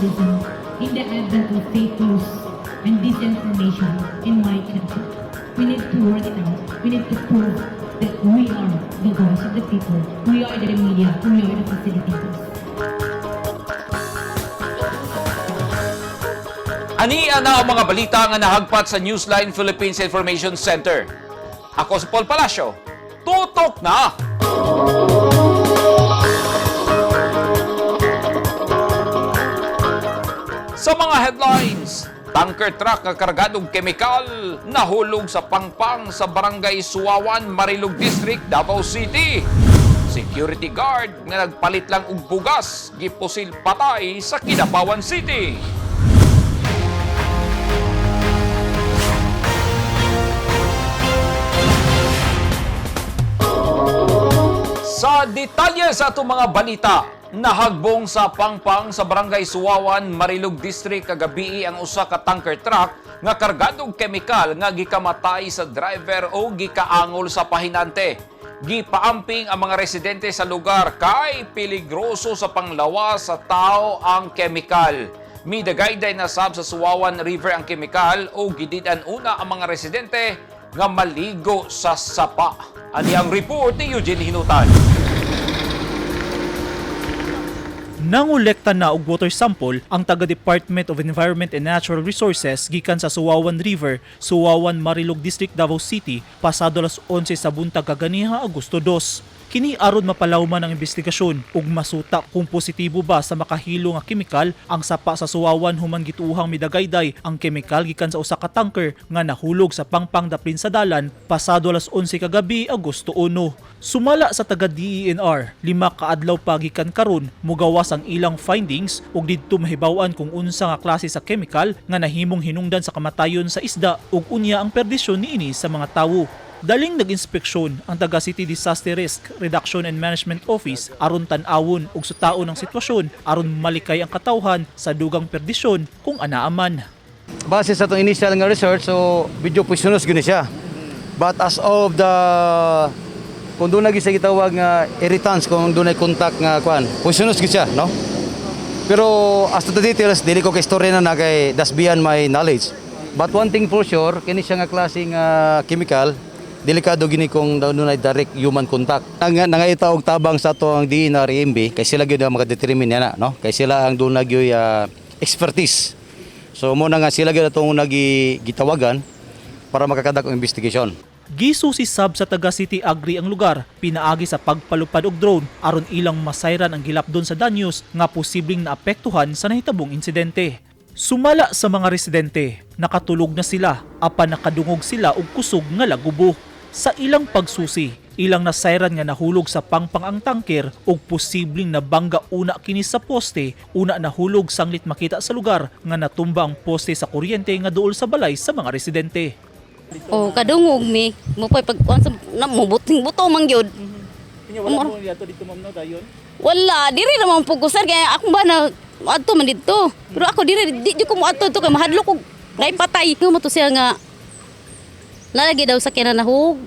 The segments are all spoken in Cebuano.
journalism in the advent of fake news and disinformation in my country. We need to work it out. We need to prove that we are the voice of the people. We are the media. We are the facilitators. Ani na ang mga balita nga nahagpat sa Newsline Philippines Information Center. Ako si Paul Palacio. Tutok na! Sa mga headlines, tanker truck nga kargadong kemikal nahulog sa pangpang sa Barangay Suawan, Marilog District, Davao City. Security guard nga nagpalit lang og bugas, gipusil patay sa Kidapawan City. Sa detalye sa atong mga balita, nahagbong sa pangpang sa Barangay Suwawan, Marilog District kagabi ang usa ka tanker truck nga kargadong kemikal nga gikamatay sa driver o gikaangol sa pahinante. Gipaamping ang mga residente sa lugar kay peligroso sa panglawas sa tao ang kemikal. Midagayday na sab sa Suwawan River ang kemikal o gidid-an una ang mga residente nga maligo sa sapa. Ani ang report ni Eugene Hinutan. Nangolekta na og water sample ang taga Department of Environment and Natural Resources gikan sa Suwawan River, Suwawan, Marilog District, Davao City pasado alas 11 sa buntag kaganiha Agosto 2. Kini aron mapalawman ang investigasyon ug masuta kung positibo ba sa makahilo nga kemikal ang sapa sa Suwawan human gituohang midagayday ang kemikal gikan sa usa ka tanker nga nahulog sa pangpang daplin sa dalan pasado alas 11 kagabi Agosto 1. Sumala sa taga DENR, 5 ka adlaw pa gikan karon mugawas ang ilang findings ug didto mahibaw-an kung unsa nga klase sa kemikal nga nahimong hinungdan sa kamatayon sa isda ug unya ang perdisyon niini sa mga tawo. Daling nag-inspeksyon ang taga City Disaster Risk Reduction and Management Office aron tan-awon ug sutaon ang sitwasyon aron malikay ang katawhan sa dugang perdisyon kung anaaman. Base sa itong initial nga research, so video poisonous gyud ni siya. But as of the kung doon na sa gitawag nga irritants, kung doon ay contact nga kuan, poisonous gyud siya, no? Pero as to the details, dili ko kay istorya na na kay that's beyond my knowledge. But one thing for sure, kini siya nga klase nga chemical, delikado gini kung doon ay direct human contact. Ang nangaita og tabang sa ato ang DNR EMB kay sila gyud ang makadetermine na, no? Kay sila ang doon na gyud expertise. So mo na nga sila gyud atong nagi gitawagan para makakandak og investigation. Gisusi sab sa taga City Agri ang lugar pinaagi sa pagpalupad og drone aron ilang masayran ang gilapdon sa danyos nga posibleng naapektuhan sa nahitabong insidente. Sumala sa mga residente, nakatulog na sila apan nakadungog sila og kusog nga lagubo. Sa ilang pagsusi, ilang nasayran nga nahulog sa pangpang ang tangker ug posibleng nabangga una kini sa poste, una nahulog sanglit makita sa lugar nga natumba ang poste sa kuryente nga duol sa balay sa mga residente. Oh, kadungog mi. Mo pay pag kuan sa na mo buting buto man gyud. Wala mo dito ma'am no dayon. Wala, diri ra man pud ko sir kaya ako ba na adto man didto. Pero ako diri di jud ko moadto to kay mahadlok ko ngay patay. Mo to siya nga nalagi daw sa kinanahug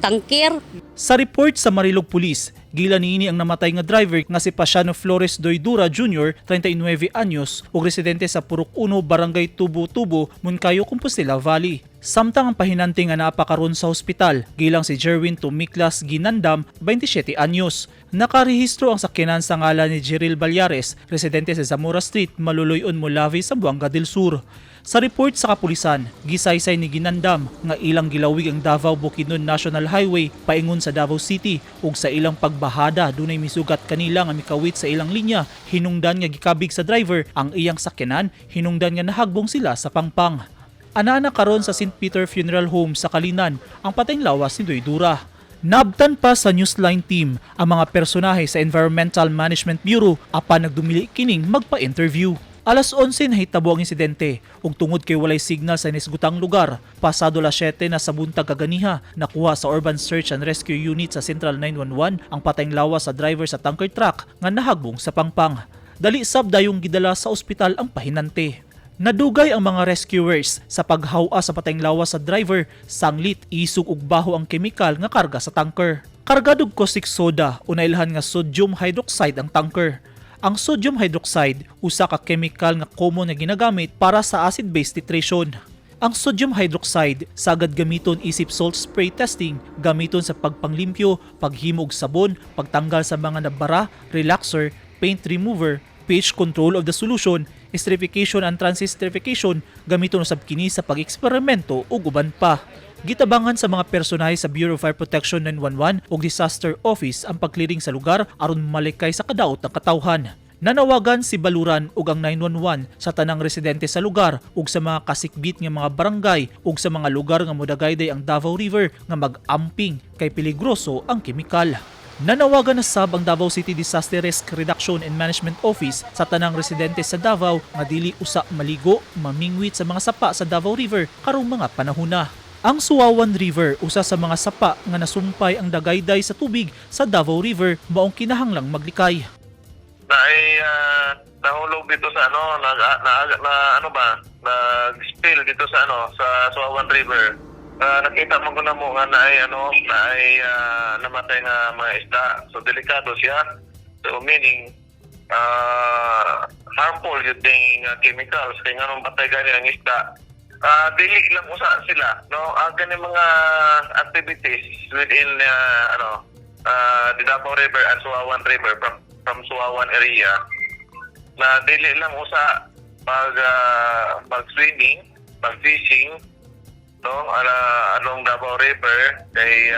tangker. Sa report sa Marilog Police, gila niini ang namatay nga driver nga si Pasiano Flores Doydura Jr., 39 anyos, ug residente sa Purok 1, Barangay Tubo-Tubo, Moncayo, Compostela Valley. Samtang ang pahinante nga naa pa karon sa ospital, gilang si Jerwin Tumiklas Ginandam, 27 anyos. Nakarehistro ang sakyanan sa ngalan ni Jeril Balyares, residente sa Zamora Street, Maluloyon, Molave, Zamboanga del Sur. Sa report sa kapulisan, gisaysay ni Ginandam nga ilang gilawig ang Davao Bukidnon National Highway paingon sa Davao City ug sa ilang pagbahada dunay misugat kanila nga mikawit sa ilang linya, hinungdan nga gikabig sa driver ang iyang sakyanan, hinungdan nga nahagbong sila sa pangpang. Anana karon sa St. Peter Funeral Home sa Kalinan ang patayng lawas ni Doydura. Nabtan pa sa Newsline team ang mga personahe sa Environmental Management Bureau apan nagdumili kining magpa-interview. Alas 11 nahitabo ang insidente ug tungod kay walay signal sa nisgutang lugar, pasado las 7 na sa buntag kaganiha, nakuha sa Urban Search and Rescue Unit sa Central 911 ang patayng lawas sa driver sa tanker truck nga nahagbong sa pangpang. Dali sab dayong gidala sa ospital ang pahinante. Nadugay ang mga rescuers sa paghawa sa patayng lawas sa driver, sanglit isog ug baho ang kemikal nga karga sa tanker. Kargado og caustic soda o nailhan nga sodium hydroxide ang tanker. Ang sodium hydroxide, usa ka chemical nga common nga ginagamit para sa acid-base titration. Ang sodium hydroxide sagad gamiton isip salt spray testing, gamiton sa pagpanglimpyo, paghimo og sabon, pagtanggal sa mga nabara, relaxer, paint remover, pH control of the solution, esterification and transesterification, gamiton usab kini sa pag-eksperimento ug uban pa. Gitabangan sa mga personahe sa Bureau of Fire Protection 911 ug Disaster Office ang pag-clearing sa lugar aron malikay sa kadaot ng katawhan. Nanawagan si Baluran ug ang 911 sa tanang residente sa lugar ug sa mga kasikbit nga mga barangay ug sa mga lugar nga modagayday ang Davao River nga mag-amping kay peligroso ang kemikal. Nanawagan na sab ang Davao City Disaster Risk Reduction and Management Office sa tanang residente sa Davao nga dili usa maligo, mamingwit sa mga sapa sa Davao River karong mga panahona. Ang Suawan River, usa sa mga sapa nga nasumpay ang dagayday sa tubig sa Davao River, maong kinahanglang maglikay. Na ay nahulog dito sa ano, nag na, na ano ba, nag-spill dito sa ano, sa Suawan River. Nakita mo ko na mo nga na ay ano, na ay namatay nga mga isda. So delikado siya. So meaning harmful yung ding chemicals kay nganong patay gani ang isda. Dili lang usa sila, no, ang ganing mga activities within ano, the Davao River and Suawan River from Suawan area na dili lang usa pag swimming, pag fishing, no, ala along Davao River kay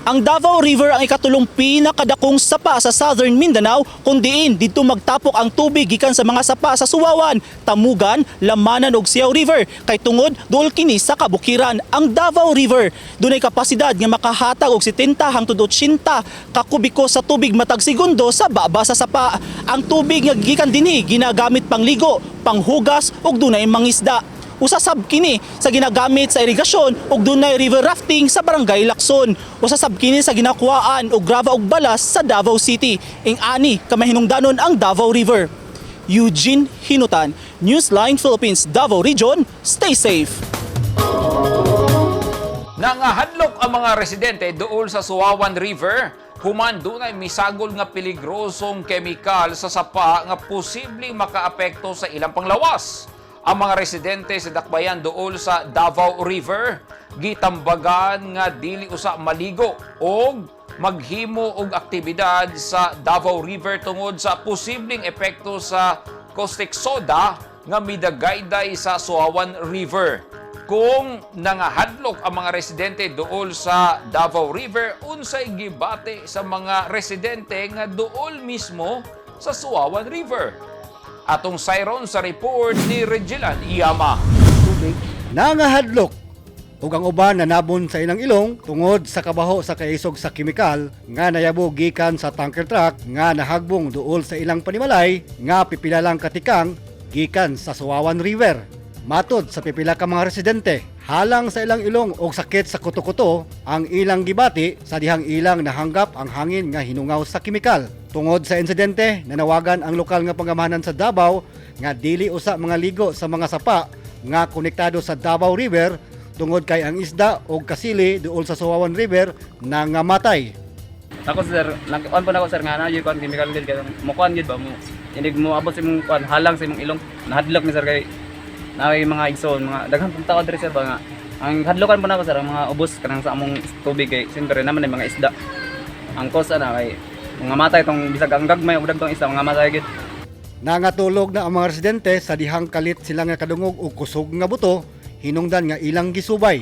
Ang Davao River ang ikatulong pinakadakong sapa sa Southern Mindanao kung diin didto magtapok ang tubig gikan sa mga sapa sa Suwawan, Tamugan, Lamanan ug Siaw River kay tungod duol kini sa kabukiran. Ang Davao River dunay kapasidad nga makahatag og 70 hangtod 80 ka kubiko sa tubig matag segundo sa baba sa sapa. Ang tubig nga gikan dinhi ginagamit pangligo, panghugas ug dunay mangisda. Usa sab kini sa ginagamit sa irigasyon ug dunay river rafting sa Barangay Lacson. Usa sab kini sa ginakuhaan og grava ug balas sa Davao City. Ing ani kamahinungdanon ang Davao River. Eugene Hinutan, Newsline Philippines, Davao Region. Stay safe. Nangahadlok ang mga residente duol sa Suawan River human dunay misagol nga peligrosong kemikal sa sapa nga posibleng makaapekto sa ilang panglawas. Ang mga residente sa dakbayan duol sa Davao River gitambagan nga dili usa maligo og maghimo og aktibidad sa Davao River tungod sa posibleng epekto sa caustic soda nga midagayday sa Suawan River. Kung nangahadlok ang mga residente duol sa Davao River, unsay gibati sa mga residente nga duol mismo sa Suawan River? Atong sayron sa report ni Regilan Iyama. Nangahadlok ug ang uban nanabon sa ilang ilong tungod sa kabaho sa kaisog sa kemikal nga nayabo gikan sa tanker truck nga nahagbong duol sa ilang panimalay nga pipila lang katikang gikan sa Suawan River. Matod sa pipila ka mga residente, halang sa ilang ilong og sakit sa kuto-kuto ang ilang gibati sa dihang ilang nahanggap ang hangin nga hinungaw sa kemikal. Tungod sa insidente, nanawagan ang lokal nga pangamahanan sa Davao nga dili usa mga ligo sa mga sapa nga konektado sa Davao River tungod kay ang isda og kasili duol sa Suawan River nangamatay. Ako sir, nagkuan po na ako sir nga na yung kuan chemical gid kay mo kuan gid ba mo inig mo abot sa imong kuan halang sa imong ilong, nahadlok ni sir kay naay mga igsoon, mga daghan pong tao diri sir ba nga ang hadlokan po na ako sir ang mga ubos kanang sa among tubig kay siyempre naman ay mga isda ang cause ana kay mga matay tong bisag ang gagmay og dagtong isda mga matay gid. Nangatulog na ang mga residente sa dihang kalit sila nga kadungog og kusog nga buto hinungdan nga ilang gisubay.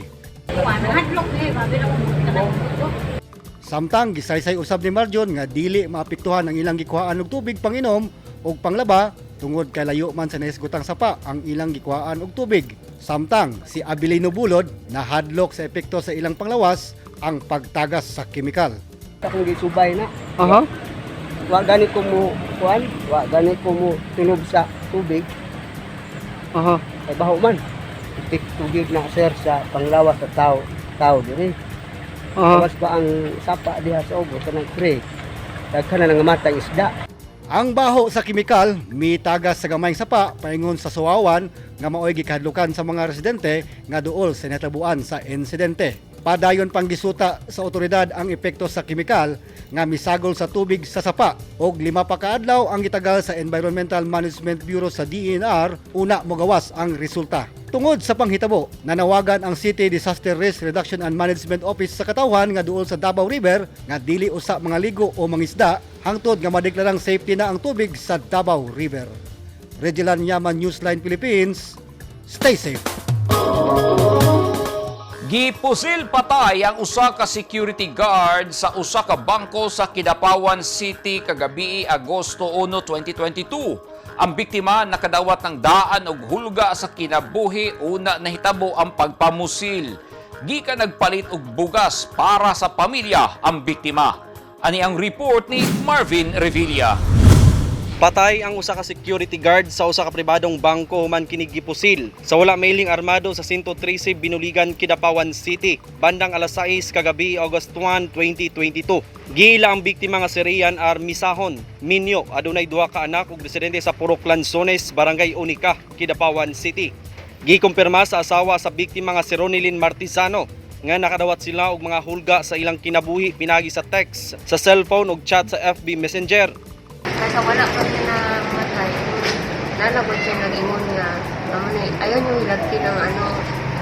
Samtang gisaysay usab ni Marjon nga dili maapektuhan ang ilang gikuhaan og tubig panginom og panglaba tungod kay layo man sa nahisgutang sapa ang ilang gikuhaan og tubig. Samtang si Abilino Bulod nahadlok sa epekto sa ilang panglawas ang pagtagas sa kemikal. Akong gisubay na. Wa gani ko mo kuan, wa gani ko mo tunob sa tubig. Kay baho man. Epekto gyud na sir sa panglawas sa tao, tao diri. Lawas ba ang sapa diha sa ubos kanang pre. Daghan na nangamatay isda. Ang baho sa kemikal mitagas sa gamayng sapa paingon sa Suawan nga maoy gikahadlukan sa mga residente nga duol sa natabuan sa insidente. Padayon pang gisuta sa otoridad ang epekto sa kemikal nga misagol sa tubig sa sapa og 5 pa kaadlaw ang gitagal sa Environmental Management Bureau sa DENR una mogawas ang resulta. Tungod sa panghitabo, nanawagan ang City Disaster Risk Reduction and Management Office sa katawhan nga duol sa Davao River nga dili usa mga ligo o mangisda hangtod nga madeklarang safety na ang tubig sa Davao River. Regilan Yaman, Newsline Philippines. Stay safe. Gipusil patay ang usa ka security guard sa usa ka bangko sa Kidapawan City kagabi, Agosto 1, 2022. Ang biktima nakadawat ng daan og hulga sa kinabuhi una nahitabo ang pagpamusil. Gikan nagpalit og bugas para sa pamilya ang biktima. Ani ang report ni Marvin Revilla. Patay ang usa ka security guard sa usa ka pribadong bangko human kini gipusil sa wala mailing armado sa 113 Binuligan, Kidapawan City, bandang alas 6 kagabi, August 1, 2022. Giila ang biktima nga si Rian R. Misahon, minyo, adunay duha ka anak ug residente sa Purok Lanzones, Barangay Unica, Kidapawan City. Gikumpirma sa asawa sa biktima nga si Ronilyn Martizano nga nakadawat sila og mga hulga sa ilang kinabuhi pinagi sa text, sa cellphone ug chat sa FB Messenger. Kaysa wala pa siya namatay, nalabot siya nag-ingon nga, amo ni, ayaw niyo ilagti ng ano,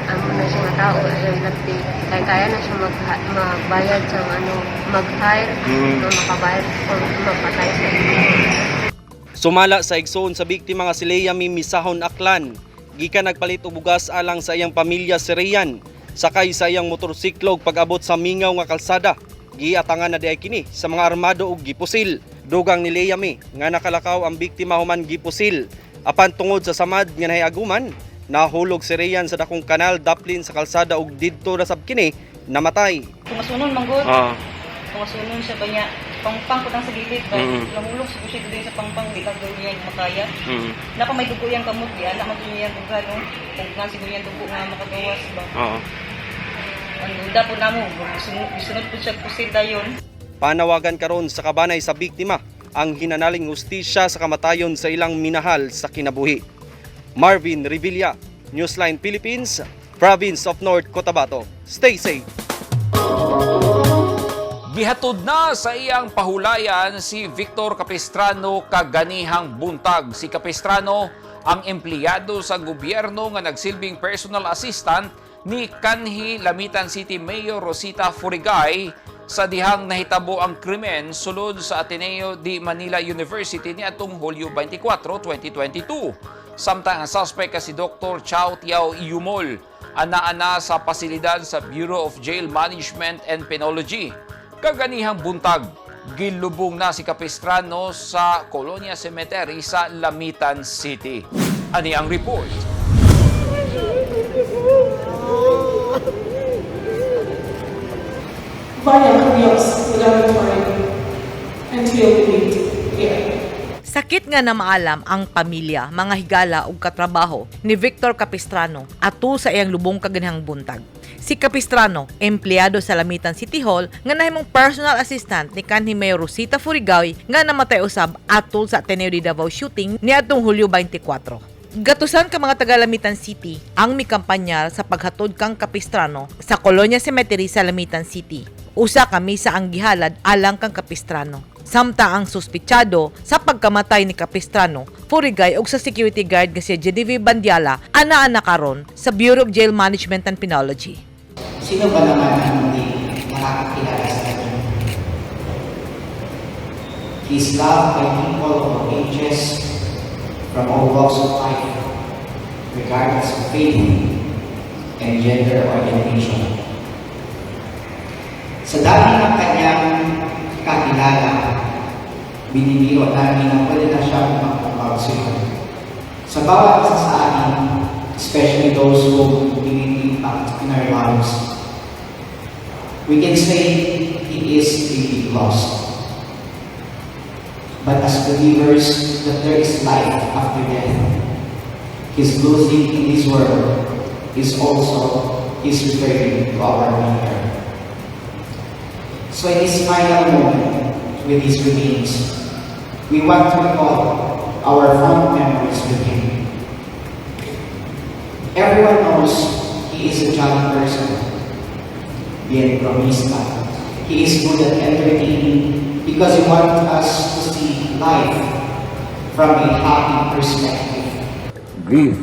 amo na siya nga tao, ayaw ilagti. Kaya kaya na siya magbayad sa ano, mag-hire, no, makabayad o mapatay sa inyo. Sumala sa igsoon sa biktima nga si Lea Misahon Aklan, gikan nagpalit og bugas alang sa iyang pamilya si Rian, sakay sa iyang motorsiklo ug pag-abot sa mingaw nga kalsada. Giatangan na diay kini sa mga armado og gipusil. Dugang ni Lea Mi nga nakalakaw ang biktima human gipusil. Apan tungod sa samad nga nahiaguman, nahulog si Rian sa dakong kanal daplin sa kalsada ug didto na sab kini namatay. Tungasunon manggod. Tungasunon siya ba niya. Pangpang ko sa gilid ba. Nahulog sa siya dito sa pangpang di kag niya makaya. Napa may dugo yang kamot di anak man niya duga no. Kung nga siguro yang dugo nga makagawas ba. Ang duda po namo, sunod, sunod po siya pusil dayon. Panawagan karon sa kabanay sa biktima ang hinanaling hustisya sa kamatayon sa ilang minahal sa kinabuhi. Marvin Revilla, Newsline Philippines, Province of North Cotabato. Stay safe. Gihatod na sa iyang pahulayan si Victor Capistrano kaganihang buntag. Si Capistrano ang empleyado sa gobyerno nga nagsilbing personal assistant ni kanhi Lamitan City Mayor Rosita Furigay sa dihang nahitabo ang krimen sulod sa Ateneo de Manila University niadtong Hulyo 24, 2022. Samtang ang suspect ka si Dr. Chow Tiao Yumol, ana-ana sa pasilidad sa Bureau of Jail Management and Penology. Kaganihang buntag, gilubong na si Capistrano sa Colonia Cemetery sa Lamitan City. Ani ang report. Vaya con Dios de la victoria until we meet again. Sakit nga namaalam ang pamilya, mga higala ug katrabaho ni Victor Capistrano ato sa iyang lubong kaganihang buntag. Si Capistrano, empleyado sa Lamitan City Hall nga nahimong personal assistant ni kanhi Mayor Rosita Furigay nga namatay usab atol sa Ateneo de Davao shooting niadtong Hulyo 24. Gatusan ka mga taga Lamitan City ang mikampanyar sa paghatod kang Capistrano sa Colonia Cemetery sa Lamitan City. Usa ka misa ang gihalad alang kang Capistrano. Samtang ang suspitsado sa pagkamatay ni Capistrano, Furigay ug sa security guard nga si Genevieve Bandiala ana-ana karon sa Bureau of Jail Management and Penology. Sino ba naman ang hindi nakakakilala sa kanya? He is loved by people of all ages, from all walks of life, regardless of faith and gender orientation. Sa dami ng kanyang kakilala, binibiro namin na pwede na siya mag-counselor. Sa bawat isa sa amin, especially those who really impact in our lives, we can say he is a big loss. But as believers, that there is life after death. His losing in this world is also his returning to our Maker. So in this final moment with his remains, we want to recall our fond memories with him. Everyone knows he is a jolly person, bien bromista. He is good at entertaining. Because you want us to see life from a happy perspective. Grief.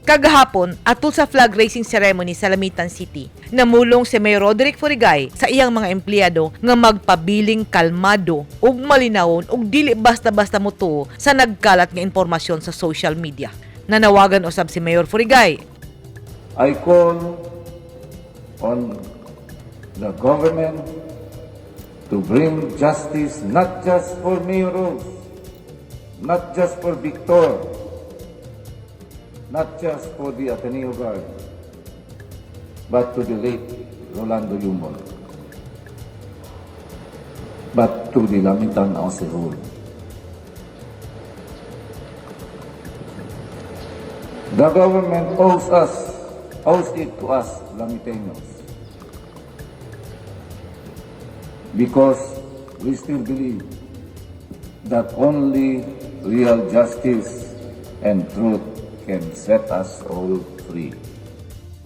Kagahapon, atol sa flag raising ceremony sa Lamitan City, namulong si Mayor Roderick Furigay sa iyang mga empleyado nga magpabiling kalmado ug malinawon ug dili basta-basta mutuo sa nagkalat nga impormasyon sa social media. Nanawagan usab si Mayor Furigay I call on the government to bring justice not just for Mayor Rose, not just for Victor, not just for the Ateneo Guard, but to the late Rolando Yumol, but to the Lamitan as a whole. The government owes it to us, Lamiteños, because we still believe that only real justice and truth can set us all free.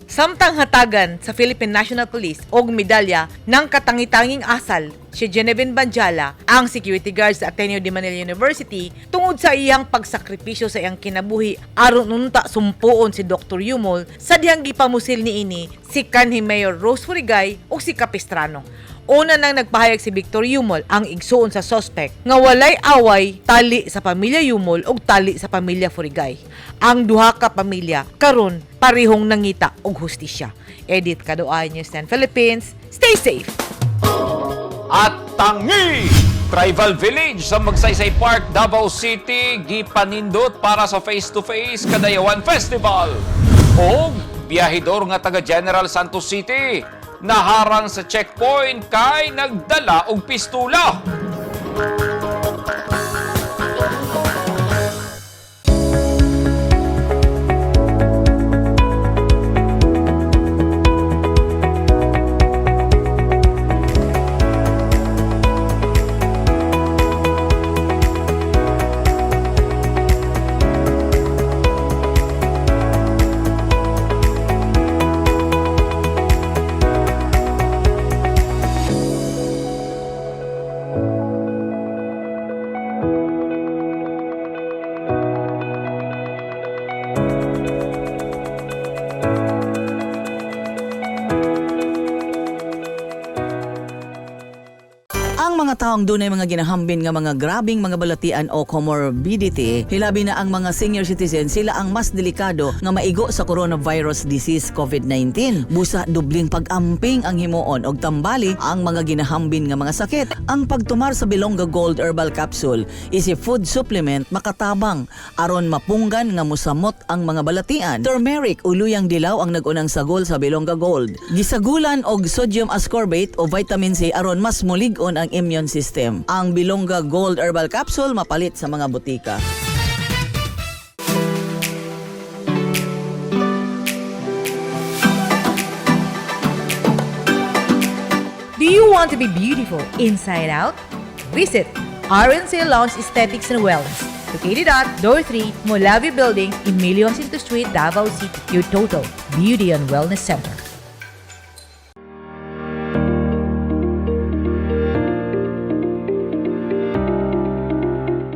Samtang hatagan sa Philippine National Police og medalya ng katangi-tanging asal si Genevieve Banjala, ang security guard sa Ateneo de Manila University, tungod sa iyang pagsakripisyo sa iyang kinabuhi aron unta sumpuon si Dr. Yumol sa dihang gipamusil niini si kanhi Mayor Rose Furigay ug si Capistrano. Una nang nagpahayag si Victor Yumol, ang igsuon sa suspect, nga walay away tali sa pamilya Yumol ug tali sa pamilya Furigay. Ang duha ka pamilya karon parehong nangita og hustisya. Edit Kaduay, News 10 Philippines. Stay safe. At Tangi! Tribal Village sa Magsaysay Park, Davao City, gipanindot para sa face-to-face Kadayawan Festival. O biyahidor nga taga General Santos City, naharang sa checkpoint kay nagdala og pistula. Ang mga taong dunay mga ginahambin nga mga grabing mga balatian o comorbidity, hilabi na ang mga senior citizen, sila ang mas delikado nga maigo sa coronavirus disease COVID-19. Busa dubling pag-amping ang himuon og tambali ang mga ginahambin nga mga sakit. Ang pagtumar sa Bilongga Gold Herbal Capsule is a food supplement makatabang aron mapunggan nga musamot ang mga balatian. Turmeric o luyang dilaw ang nag-unang sagol sa Bilongga Gold. Gisagulan og sodium ascorbate o vitamin C aron mas mulig-on ang immune system. Ang Bilongga Gold Herbal Capsule mapalit sa mga butika. Do you want to be beautiful inside out? Visit RNC Lounge Aesthetics and Wellness, located at Door 3, Molavi Building, Emilio Jacinto Street, Davao City, your total beauty and wellness center.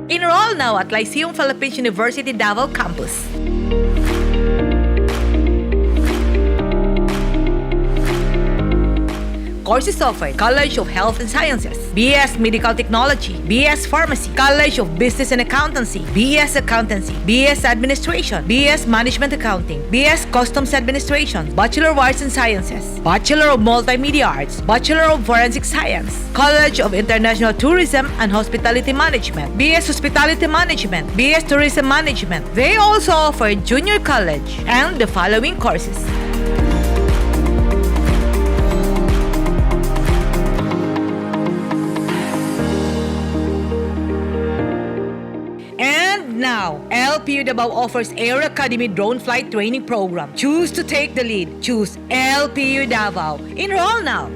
Enroll now at Lyceum Philippines University Davao Campus. Courses offered: College of Health and Sciences, BS Medical Technology, BS Pharmacy, College of Business and Accountancy, BS Accountancy, BS Administration, BS Management Accounting, BS Customs Administration, Bachelor of Arts and Sciences, Bachelor of Multimedia Arts, Bachelor of Forensic Science, College of International Tourism and Hospitality Management, BS Hospitality Management, BS Tourism Management. They also offer junior college and the following courses. And now, LPU Davao offers Air Academy Drone Flight Training Program. Choose to take the lead. Choose LPU Davao. Enroll now.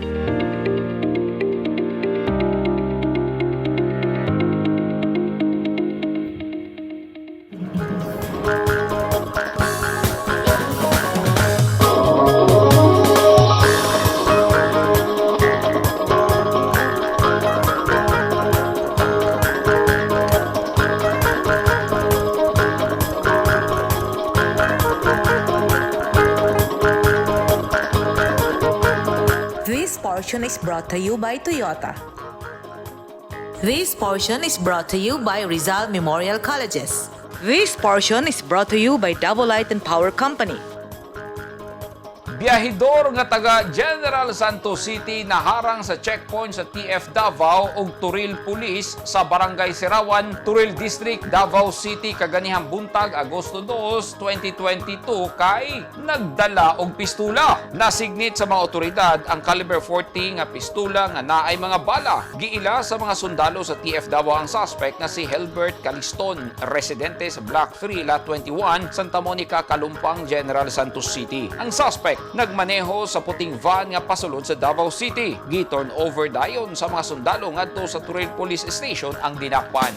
Portion is brought to you by Toyota. This portion is brought to you by Rizal Memorial Colleges. This portion is brought to you by Davao Light and Power Company. Biyahidor nga taga General Santos City naharang sa checkpoint sa TF Davao ug Toril Police sa Barangay Sirawan, Toril District, Davao City kaganihang buntag, Agosto 2, 2022 kay nagdala og pistula. Nasignit sa mga otoridad ang caliber 40 nga pistula nga naay mga bala. Giila sa mga sundalo sa TF Davao ang suspect nga si Helbert Caliston, residente sa Block 3, Lot 21, Santa Monica, Calumpang, General Santos City. Ang suspect nagmaneho sa puting van nga pasulod sa Davao City. Gi-turn over dayon sa mga sundalo ngadto sa Toril Police Station ang dinakpan.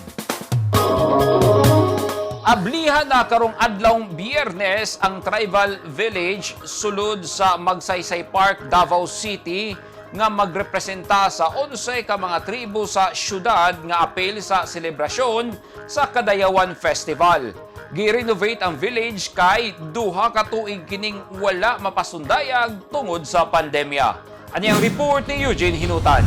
Ablihan na karong adlawng Biyernes ang Tribal Village sulod sa Magsaysay Park, Davao City nga magrepresenta sa 11 ka mga tribo sa syudad nga apil sa selebrasyon sa Kadayawan Festival. Gi-renovate ang village kay 2 ka tuig kining wala mapasundayag tungod sa pandemya. Ani ang report ni Eugene Hinutan.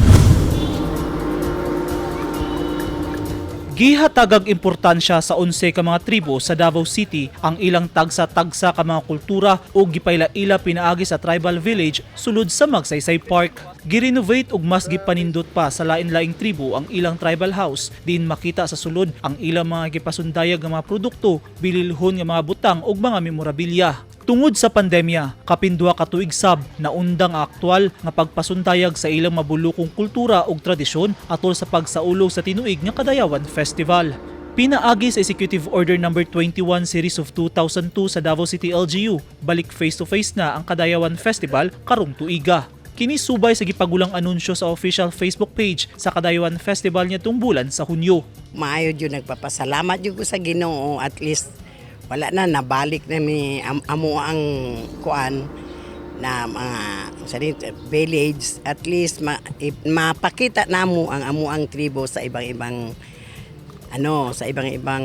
Gihatagag importansya sa 11 ka mga tribo sa Davao City ang ilang tagsa-tagsa ka mga kultura o gipaila-ila pinaagi sa tribal village sulod sa Magsaysay Park. Girenovate ug mas gipanindot pa sa lain-laing tribo ang ilang tribal house diin makita sa sulod ang ilang mga gipasundayag nga mga produkto, bililhon nga mga butang ug mga memorabilia. Tungod sa pandemya, kapin 2 ka tuig sab naundang ang aktual nga pagpasundayag sa ilang mabulukong kultura ug tradisyon atol sa pagsaulog sa tinuig nga Kadayawan Festival. Pinaagi sa Executive Order Number 21 Series of 2002 sa Davao City LGU, balik face-to-face na ang Kadayawan Festival karong tuiga. Kini subay sa gipagulang anunsyo sa official Facebook page sa Kadayawan Festival niadtong bulan sa Hunyo. Maayo jud, nagpapasalamat jud ko sa Ginoo, at least wala na, nabalik na mi amo ang kuan na mga sa village, at least mapakita namo ang amo ang tribo sa ibang-ibang ano, sa ibang-ibang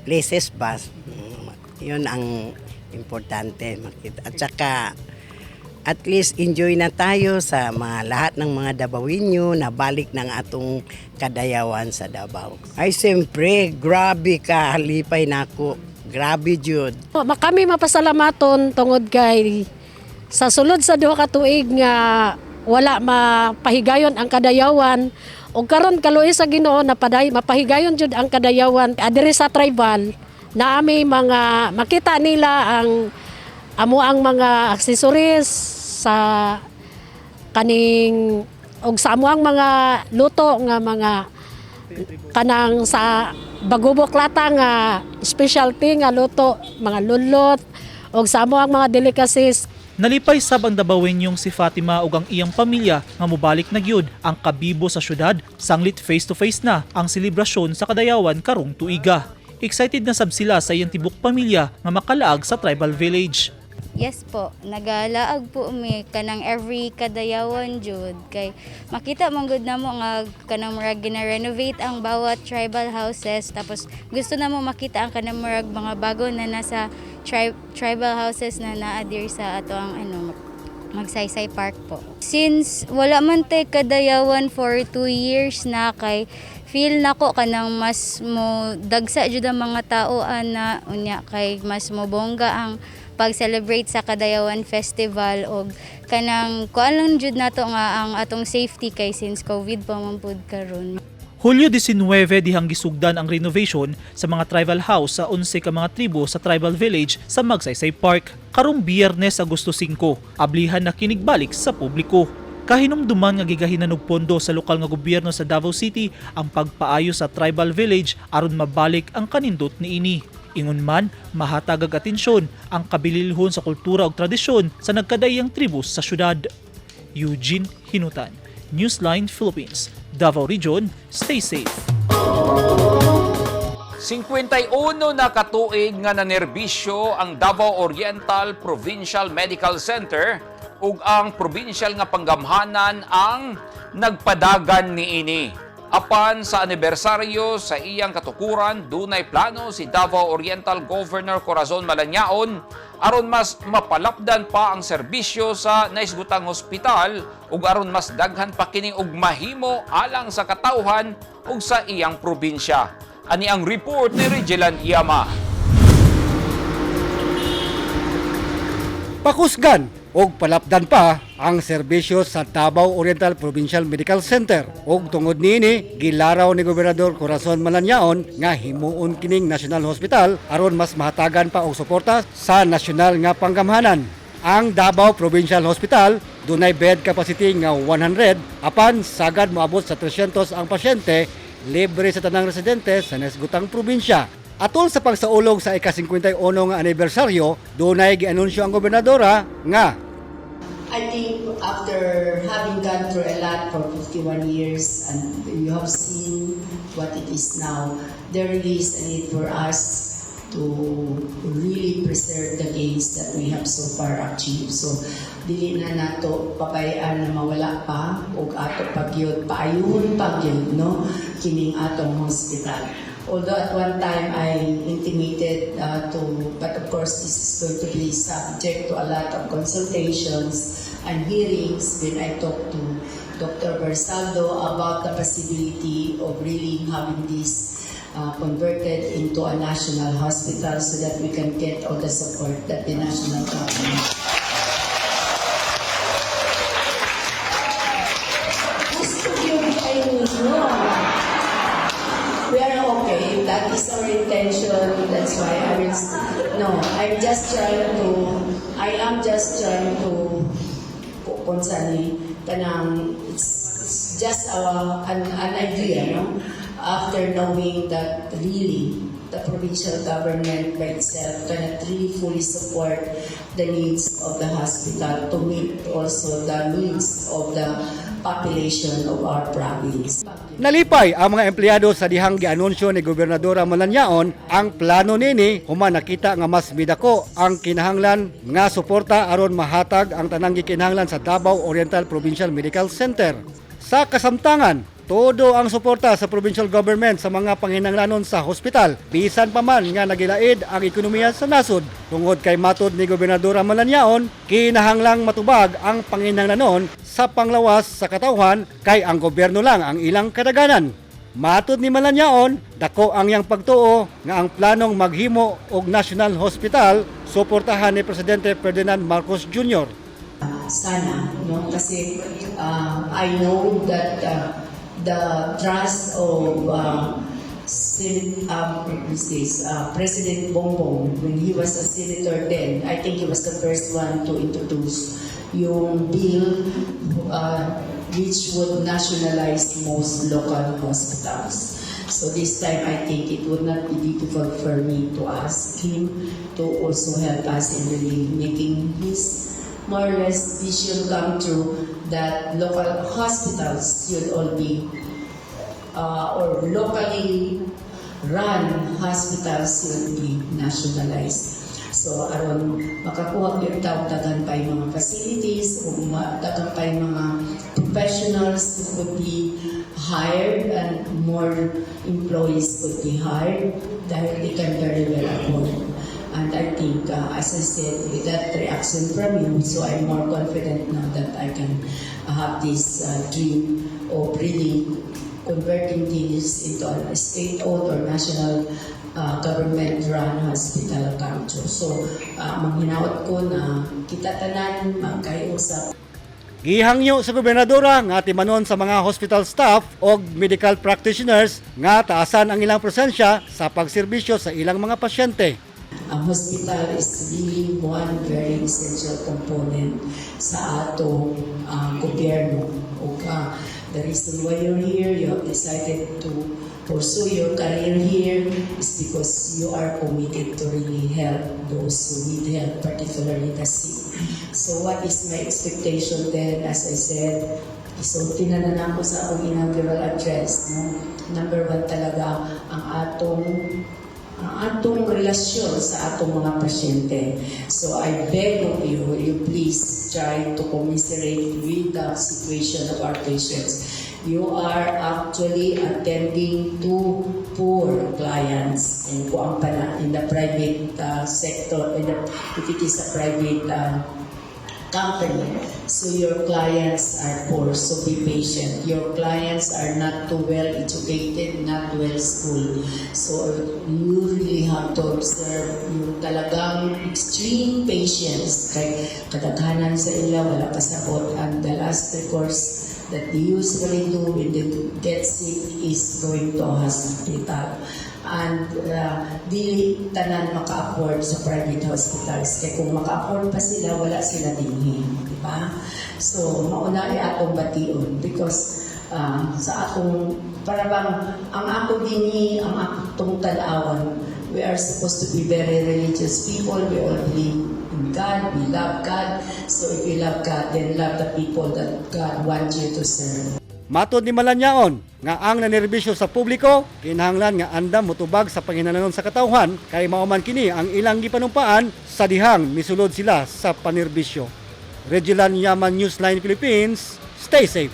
places ba. Yun ang importante makita at saka at least enjoy na tayo sa mga lahat ng mga Dabawenyo na balik ng atong kadayawan sa Davao. Ay siyempre, grabe ka halipay nako. Grabe jud. Kami mapasalamaton tungod kay sa sulod sa 2 ka tuig nga wala mapahigayon ang kadayawan ug karon, kaluoy sa Ginoo, napaday mapahigayon jud ang kadayawan adiri sa tribal na ami, mga makita nila ang amo ang mga accessories sa kaning og sa amo ang mga luto nga mga kanang sa Bagubok Lata nga specialty nga luto, mga lulot og sa amo ang mga delicacies. Nalipay sab ang Dabawenyong si Fatima ug ang iyang pamilya nga mobalik na gyud ang kabibo sa syudad sanglit face to face na ang selebrasyon sa Kadayawan karong tuiga. Excited na sab sila sa iyang tibok pamilya nga makalaag sa tribal village. Yes po, nagalaag po mi kanang every kadayawan jud kay makita man gud namo nga kanang murag gina-renovate ang bawat tribal houses, tapos gusto namo makita ang kanang murag mga bago na nasa tribal houses na naa diri sa ato ang ano, Magsaysay Park po. Since wala man tay kadayawan for 2 years na, kay feel nako kanang mas mo dagsa jud ang mga tao ana, unya kay mas mo bongga ang pag-celebrate sa Kadayawan Festival og kanang kuan lang jud nato nga ang atong safety kay since COVID pa man pud karon. Hulyo 19 dihang gisugdan ang renovation sa mga tribal house sa 11 ka mga tribo sa tribal village sa Magsaysay Park. Karong Biyernes, Agosto 5, ablihan na kinigbalik sa publiko. Kahinumduman nga gigahinan og pondo sa lokal nga gobyerno sa Davao City ang pagpaayo sa tribal village aron mabalik ang kanindot niini. Ingon man, mahatag og atensyon ang kabililhon sa kultura ug tradisyon sa nagkadaiyang tribus sa syudad. Eugene Hinutan, Newsline Philippines, Davao Region, stay safe. 51 na katuig nga nanerbisyo ang Davao Oriental Provincial Medical Center ug ang provincial nga panggamhanan ang nagpadagan niini. Apan sa anibersaryo sa iyang katukuran, dunay plano si Davao Oriental Governor Corazon Malanyaon aron mas mapalapdan pa ang serbisyo sa naisgutang hospital ug aron mas daghan pa kini og mahimo alang sa katawhan ug sa iyang probinsya. Ani ang report ni Regelan Iyama. Pakusgan og palapdan pa ang serbisyo sa Davao Oriental Provincial Medical Center. Og tungod niini, gilaraw ni Gobernador Corazon Malanyaon nga himuon kining National Hospital aron mas mahatagan pa og suporta sa nasyonal nga panggamhanan. Ang Davao Provincial Hospital dunay bed capacity nga 100 apan sagad moabot sa 300 ang pasyente, libre sa tanang residente sa nahisgutang probinsya. Atol sa pagsaulog sa ika-51 nga anibersaryo, dunay gianunsyo ang gobernadora nga I think after having gone through a lot for 51 years and you have seen what it is now, there really is a need for us to really preserve the gains that we have so far achieved. So, dili na nato pabayaan na mawala pa ug ato pagyud paayuhon pagyud, no, kining atong hospital. Although at one time I intimated to, but of course this is going to be subject to a lot of consultations and hearings when I talked to Dr. Bersaldo about the possibility of really having this converted into a national hospital so that we can get all the support that the national government. Gusto yun kayo ninyo. We are okay. If that is our intention, that's why I will. No, I am just trying to, kung saan eh, kanang, it's just an idea, no? After knowing that really the provincial government by itself cannot really fully support the needs of the hospital to meet also the needs of the population of our province. Nalipay ang mga empleyado sa dihang gianunsyo ni Gobernadora Malanyaon ang plano nini human nakita nga mas midako ang kinahanglan nga suporta aron mahatag ang tanang gikinahanglan sa Davao Oriental Provincial Medical Center. Sa kasamtangan, todo ang suporta sa provincial government sa mga panginahanglanon sa hospital, bisan pa man nga nagilaid ang ekonomiya sa nasod. Tungod kay matod ni Gobernadora Malanyaon, kinahanglang matubag ang panginahanglanon sa panglawas sa katawhan kay ang gobyerno lang ang ilang kadaganan. Matod ni Malanyaon, dako ang iyang pagtuo nga ang planong maghimo og National Hospital suportahan ni Presidente Ferdinand Marcos Jr. Sana, no? Kasi I know that the trust of what's this, President Bongbong, when he was a senator then, I think he was the first one to introduce yung bill which would nationalize most local hospitals. So this time, I think it would not be difficult for me to ask him to also help us in really making his more or less vision come true that local hospitals should all be or locally run hospitals should be nationalized. So aron makakuha gyud ta og daghan pa yung mga facilities o daghan pa yung mga professionals who could be hired and more employees could be hired dahil they can very well afford. And I think, as I said, with that reaction from you, so I'm more confident now that I can have this dream of really converting this into a state-owned or national government-run hospital come true. So, manghinaot ko na kita tanan magkaiusap. Gihangyo sa gobernadora nga timanon sa mga hospital staff o medical practitioners nga taasan ang ilang presensya sa pagserbisyo sa ilang mga pasyente. Ang hospital is really one very essential component sa atong gobyerno. Ug the reason why you're here, you have decided to pursue your career here is because you are committed to really help those who need help, particularly the sick. So what is my expectation then? As I said, isulti na na nako sa akong inaugural address. No? Number one talaga ang atong relasyon sa atong mga pasyente. So I beg of you, you please try to commiserate with the situation of our patients. You are actually attending to poor clients and kuang pa na in the private sector, if it is a private company. So your clients are poor, so be patient. Your clients are not too well educated, not well schooled. So you really have to observe yung talagang extreme patience. Kay kadaghanan sa ila, wala kasabot. And the last recourse that they usually do when they get sick is going to a hospital. And dili tanan maka-afford sa private hospitals. Kaya kung maka-afford pa sila, wala sila dinhi, di ba? So, mao na atong bation because sa atong, para bang, ang ako dinhi, ang atong tan-awan, we are supposed to be very religious people. We all believe in God. We love God. So if you love God, then love the people that God wants you to serve. Matod ni Malanyaon nga ang nanerbisyo sa publiko kinahanglan nga andam motubag sa panginahanglanon sa katawhan kay mao man kini ang ilang gipanumpaan sa dihang misulod sila sa panerbisyo. Regilan Yaman, Newsline Philippines, stay safe.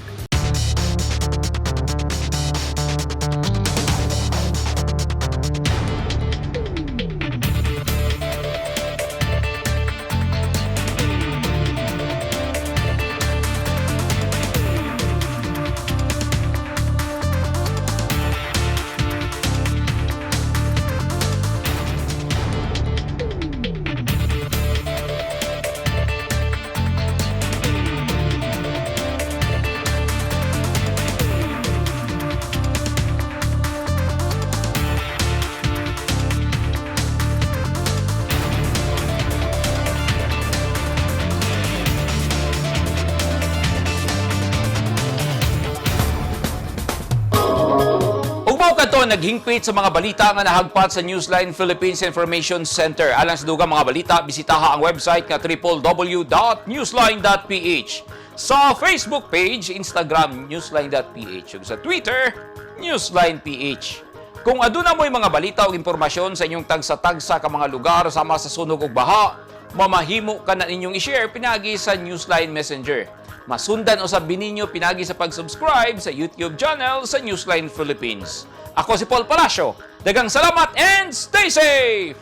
Ug mao kadto naghingpit sa mga balita nga nahagpat sa Newsline Philippines Information Center. Alang sa dugang mga balita, bisitaha ang website nga www.newsline.ph. Sa Facebook page, Instagram, newsline.ph. Ug sa Twitter, newsline.ph. Kung aduna mo'y mga balita o impormasyon sa inyong tagsa-tagsa ka mga lugar sama sa sunog ug baha, mamahimo ka na ninyong i-share pinagi sa Newsline Messenger. Masundan usab ninyo pinagi sa pag-subscribe sa YouTube channel sa Newsline Philippines. Ako si Paul Palacio. Daghang salamat and stay safe!